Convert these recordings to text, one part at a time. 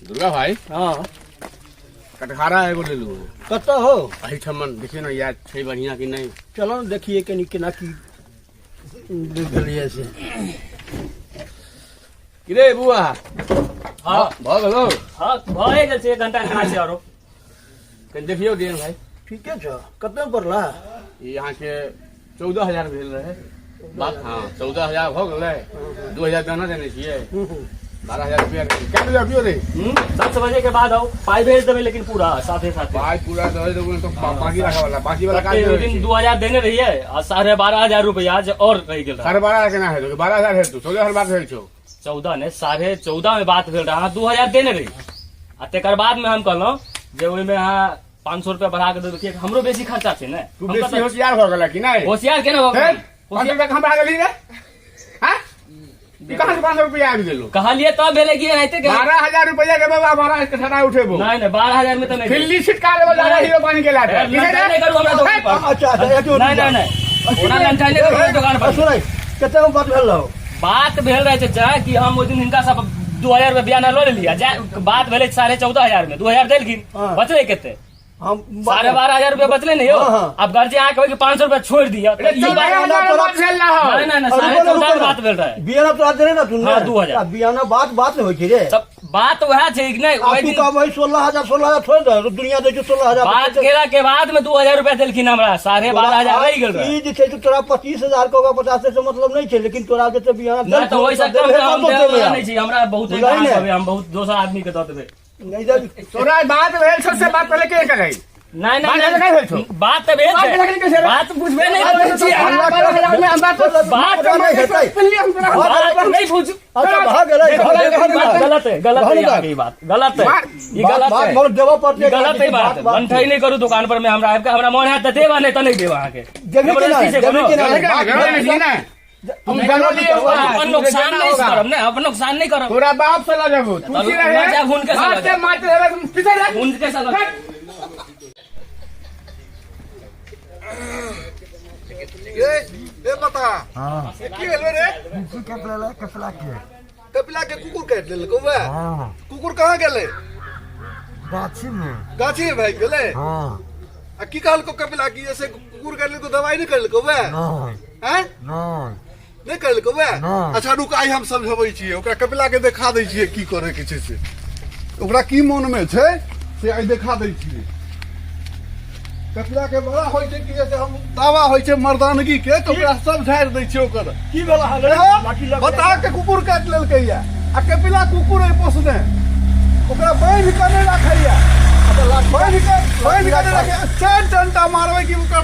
दुर्गा भाई। हाँ। कटघारा एगो लेलू। कतऽ हो? एहिठमन देखियौ ने, याद छै बढ़िआँ कि नहि? चलो ने, देखिए कनि केना की भेलैए से। कि रे बुआ? हाँ। भऽ गेलौ? हाँ, भए गेल छै, एक घंटा के छै आरो। कनि देखियौ दियौ भाई। ठीके छौ। कते पड़ला? ई अहाँके 14,000 भेल रहै बात। हाँ, 14,000 भऽ गेलै। 2,000 दाना देने छियै, 12,000 रुपया कए बजे अबियो रे? 7 बजे के बाद आओ, पाई भेज देबै, लेकिन पूरा साथे साथे। पाइ पूरा दऽ देबो तऽ बाकी राखऽ वाला, बाकी वाला काज। ओहि दिन 2,000 देने रहियै आ 12,500 रुपया जे और रहि गेल रहै। 12.5 केना हेतौ? 12,000 हेतौ? 14,000 बात भेल छौ। 14 ने, 14.5 में बात भेल रहा। अहाँ 2,000 देने रही आ तकर बाद में हम कहलहुँ जे ओहिमे अहाँ 500 रुपया बढ़ा के देबै, किएकि हमरो बेसी खर्चा छै ने। तू हम बेसी कतऽ- होशियार भऽ गेला कि नहि? होशियार केना भऽ फेर गेल? 500 रुपया कहाँ बढ़ा देली रे? हाँ, ई कहाँ से 500 रुपया आबि गेलो? कहलियै तब भेलै कि एनाहिते के। 12,000 रुपया के बाबा, 12 कठरा उठेबो। नहीं नहीं, 12,000 में तो नहीं। खिल्ली छिटका लेबो, ज्यादा हीरो बन गेला ए, लंचाई नहीं करू हमरा दोकान पर। अच्छा अच्छा, एक मिनट। नहीं नहीं नहीं, ओना लंचाई नहीं करू हमरा दोकान पर। सुनै, कते में बात भेल रहौ? बात भेल रहे चाचा कि हम ओहि दिन हिनका सब 2,000 रुपया बियाना लऽ लेलियै। जा बात भेलै 14,500 में, 2,000 देलखिन। हाँ। बचलै कते? हम 12,500 रुपया बचलै ने यौ। हाँ, हाँ। आब गर्जे अहाँ कहबै कि 500 रुपया छोड़ि दिअ तऽ ई बात बात भेल रहौ। नहीं नहीं नहीं, 14.5 में बात भेल रहे। बियाना तोरा देने ना तू? हाँ, 2,000। आ बियाना बात बात नहि होइ छै रे। सब बात वएह छै कि नहि? आ ओहि तू दिन कहबै 16,000, 16,000 छोड़ि दे, दुनिया दै छै 16,000। बात केला के बाद में 2,000 रुपया देलखिन हमरा, 12,500 रहि गेल रहे। ई जे छै से तोरा 25,000 के 50 से मतलब नहि छै, लेकिन तोरा जे छै बियाना नहि तऽ ओहि से कम तऽ हम देबै वला नहि छी। हमरा बहुत बुझलही ने? हम बहुत दोसर आदमी के दऽ देबै। नहि दे। तोरा बात भेल छौ से बात पहले के करै? नहीं बात नहीं नहि भेल छौ? नहीं, बात तऽ भेल बात छै। भेल छै। बात बुझबे नहि करै छी अहाँ। 12,000 में हमरा तो बात नहि हेतै। बात नहि बुझ। अच्छा, भऽ गेलै, भऽ गेलै। ई बात गलत है, गलत है। अहाँके ई बात गलत है, ई बात गलत बात है। मोर देबऽ पड़तै। ई गलत है बात। लंठाई नहि करू दुकान पर में हमरा आबि के। हमरा मन हैत तऽ देब आ नहि तऽ नहि देब अहाँके। देबे कि जबरदस्ती नहि? छै देबे कोनो? कि नहि? तुम जानो लिए हुआ है, अपन तुझे नुकसान जाना नहीं होगा। करब ने, अपन नुकसान नहीं करब। तोरा बाप से लऽ जेबो तू। चलू, की रहे? लऽ जायब, हुनके से लऽ मारते जायब। मारते रहे तुम, पीछे रह। हुनके से लऽ जायब। ए ए, बता। हाँ। ए, की भेलो रे? कुकुर काटि लेलक कपिला के। कपिला के कुकुर काटि लेलको वे? हाँ। कुकुर कहाँ गेलै? गाछी में। गाछी में भागि गेलै? हाँ। आ की कहलको कपिला की ऐसे कुकुर काटि लेलको, दवाई नहि करलको वे? नहीं। हैं? नहीं। नहि करलको वे? नहि। अच्छा रुक, आइ हम समझबै छियै ओकरा। कपिला के देखा दै छियै की करे के छै से, ओकरा की मन में छै से आइ देखा दै छियै कपिला के। बड़ा होइ छै कि जैसे हम दावा होइ छै मर्दानगी के, तऽ ओकरा सब झाड़ि दै छियै ओकर। की भेल अहाँके? लाठी लऽ के- बता के कुकुर काटि लेलकै या आ कपिला कुकुर अइ पोसने, ओकरा बान्हि कऽ नहि राखैया, बान्हि कऽ नहि राखैया। चारि डंटा मारबै कि ओकरा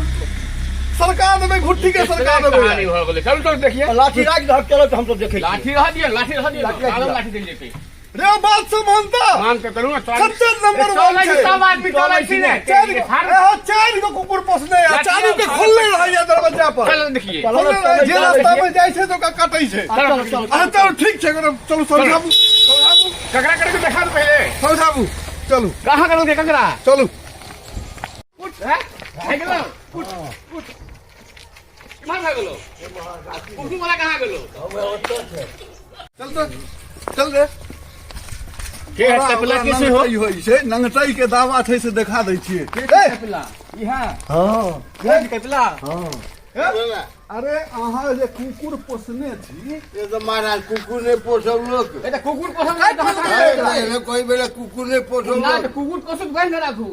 सरका देबै, घुट्ठी के सरका देबै। कहानी भऽ गेलै। चलू चलू, देखिए। लाठी राखि दहक, चलो तऽ हमसब देखै छियै। लाठी रह दिअ, लाठी रह दिअ। लाठी राखि दिअ। लाठी चलि जेतै। रे बात से मानता? मान के चलू ने। कते नंबर वन चलै छै? सब आदमी चलै छी ने। चारि गो, एहो चारि गो कुकुर पोसने आ चारू के खोलले रहैया दरवाजा पर। चल देखिए। चलो। खोलले रहै, जे रास्ता में जाइ छै तऽ ओकरा काटै छै। चलो चलो। अहाँ चलू, ठीक छै, ओकरा चलू समझाबू, समझाबू। ककरा करके देखा दे पहिले। समझाबू, चलू। कहाँ करोगे ककरा? चलू। उठ हैं, भागि गेलो, उठ उठ। केम्हर भागि गेलो? कुकुर वाला कहाँ गेलो? चल तो, चल रे। के है कपिला? के से हो? नंगटाई होइ छै, नंगटाई के दावा छै से देखा दै छियै। ए, कपिला इहा? हाँ। के कपिला? हाँ। ए, अरे अहाँ जे कुकुर पोसने छी? ये तो महाराज कुकुर नहीं पोसब लोक। ए तऽ कुकुर पोसल नहि तऽ एहने कोई बेला कुकुर नहीं पोसब ना लोक। तऽ कुकुर पोसु बान्हि कऽ राखू।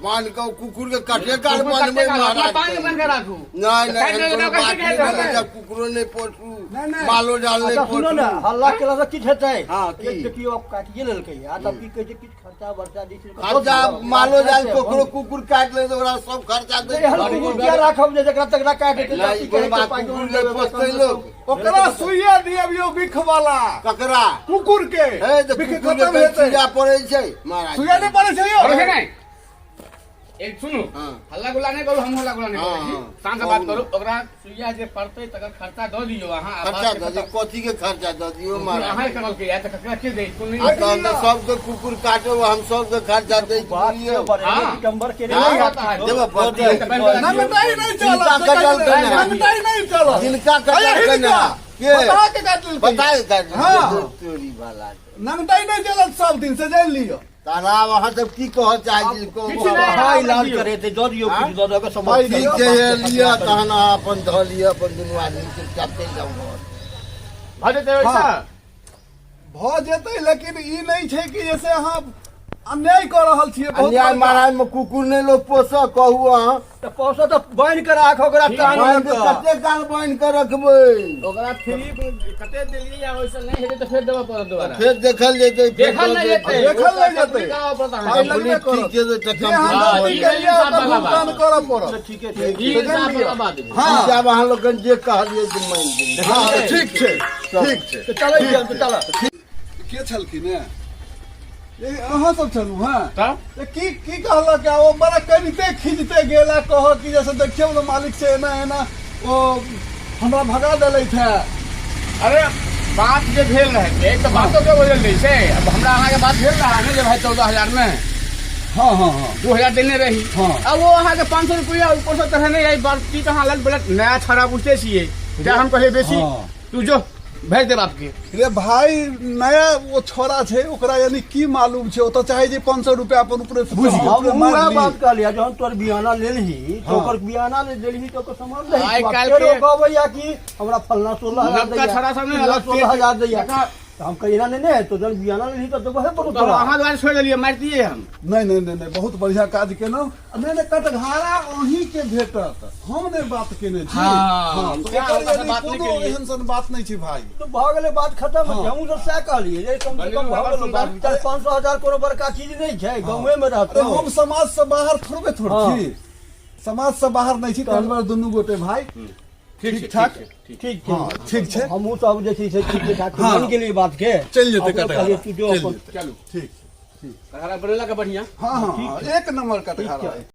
बांध के कुकुर के कटे काल कुकुर बांधबै कते काल अपना महाराज। बान्हि बान्हि कऽ राखू। नहीं नहीं, काटि एहन कोनो लेलक, बात काटि नहीं लेलक। भेलै जब कुकुरो नहीं पोसू, नहीं, नहीं। मालो जाल नहीं अच्छा सुनो ने, पोसू। हल्ला केला से किछु हेतै? हाँ, की? एक देखियौ, आब काटिए लेलकै आ तब की कहै छै, किछु खर्चा बर्चा जे छै। खर्चा मालो जाल ककरो कुकुर काटि ले तऽ ओकरा सब खर्चा दै। एहन कुकुर किया राखब जे जकरा तकरा काटि देतै? नहीं, की कहै कोनो छै, बात पाइ कुकुर देबै, नहि पोसतै लोक। ओकरा सुइया दियबियौ बिख वाला। ककरा? कुकुर के। हे तऽ बिख कुकुर के खत्म हेतै। सुइया पड़ै छै महाराज? सुइया नहि पड़ै छै यौ? पड़ै छै नहि? एक सुनू। हाँ। हल्ला गुल्ला नहि करू, हम हल्ला गुल्ला नहि करै छी। हाँ, हाँ। शांत से बात करू। ओकरा सुइया जे पड़तै तकर खर्चा दऽ दियौ अहाँ आ खर्चा बात के दऽ दियौ? खतम। कथी के खर्चा दऽ दियौ महाराज? अहाँ करलकै या तऽ ककरा के दै कोन? आ तहन तऽ सबके कुकुर काटो, हम सबके खर्चा दै बात छियै। के बारे हाँ। दिगंबर के हाँ, नहीं हाथ। देबऽ पड़तै। नंगटाई नहीं जिनका चलत। कटलकै ने। नंगटाई नहीं चलत। जिनका अरे कटलकै ने हिनका के बता के काटलकै। बता के काटलकै? हाँ। तोरी वाला के। नंगटाई नहि चलत सब दिन से जानि लिअ। तहन आब अहाँ सब की कहऽ चाहै छी कहू। किछु नहि। हाँ, इलाज करेतै, दऽ दियौ किछु दऽ दऽ कऽ पाइ समझ। ठीक छै, हे लिअ, तहन अहाँ अपन धऽ लिअ, अपन दुनू आदमी चुपचाप चलि जाउ घर। भऽ जेतै ओहिसँ? भऽ जेतै, लेकिन ई नहि छै कि जैसे अहाँ अन्याय कऽ रहल छियै बहुत अन्याय बड़का। महाराज मे कुकुर नहि लोक पोसऽ, कहू अहाँ। तऽ पोसऽ तऽ बान्हि कऽ राख ओकरा टांग बान्हि कऽ कऽ। कते काल बान्हि कऽ रखबै? ओकरा फ्री कते देलियै आ ओहिसँ नहि हेतै तऽ फेर देबऽ पड़त दोबारा। फेर देखल जेतै, फेर देखल नहि जेतै। देखल नहि जेतै। कराबऽ पड़त पाइ अहाँके। लगबे ठीक करत। छै तऽ जे अहाँ हँ, गलती ई केलियै इंसाफ ओकर वाला भुगतान बात। करऽ पड़त। ठीके छै। ई इंसाफ वाला बात भेलै। हँ। आब अहाँ लोकनि जे कहलियै से मानि गेलियै। हँ, तऽ ठीक छै, ठीक छै। तऽ चलै छियै हम, तऽ चलऽ। के छलखिन हे? ए, अहाँ सब छलहुँ हँ? तब? तऽ की की कहलक आ ओ बड़ा कनिते खींचते गेल आ कहऽ कि जैसे देखियौ ने मालिक से एना एना ओ हमरा भगा देलथि हे। अरे बात जे भेल रहै एक तऽ बातो के बदल दै छै। अब हमरा अहाँके बात भेल रहै ने जे भाई 14,000 में हँ हँ हँ 2,000 देने रही। हँ। आ वो अहाँके 500 रुपया ऊपर से चढ़ेने आई बात की कहाँ लग बोलत नया छड़ा बुझते छियै तें हम कहलियै बेसी। हँ। तू जो भेज देब आपके। रे भाई, नया वो छोरा छै ओकरा यानी की मालूम छै, ओ तऽ चाहे जे 500 रुपया अपन ऊपरे से बुझि ऊपरे हम मारि उएह ली। बात कहलियै, जहन तोर बियाना लेलही तऽ हँ। ओकर बियाना जे देलही तऽ ओकर सामान दही। आइ काल्हि फेर ओ के- कहबैया कि हमरा फलना 16,000 नवका दैया, छड़ा सब नहि चिल्ला अलग 16,000 दैया। जकरा- तऽ हम कहियै एना नहि ने हेतौ, जहन बियाना लेलही तऽ देबहे पड़तौ तो हम तोरा। अहाँ द्वारे छोड़ि देलियै, मारितियै हम। नहि नहि नहि नहि, बहुत बढ़िया काज केलहुँ। आ नहि नहि, कटघारा अहीं के भेटत, हम नहि बात केने छी। हँ, हँ, तऽ तें ओकर ओकरा से यानी बात नहि कोनो केलियै। एहन सन बात नहि छै भाई। तऽ भऽ गेलै बात खतम। हँ। हमहूँ सब सएह कहलियै जे कम से कम भऽ बड़ गेल सुन्दर। बात। 400-500 हजार कोनो बड़का चीज नहि छै, गाँवे मे अरे रहतौ। हम समाज से बाहर थोड़बे थोड़ हँ। छी, समाज से बाहर नहि छी, ताहि दुआरे दुनू गोटे भाई ठीक छै। ठीक ठाक। ठीक छै, ठीक। ठीक छै। हँ, ठीक छै। हमहूँ सब जे छै से ठीके ठाक हँ। मानि गेलियै बात के। चलि जेतै अपनो कटघारा। कहलियै तू जो चलि अपन। जेतै। चलू। ठीक। कटहरा बनेलक बढ़िया। हँ हँ हँ, एक नंबर कटघारा।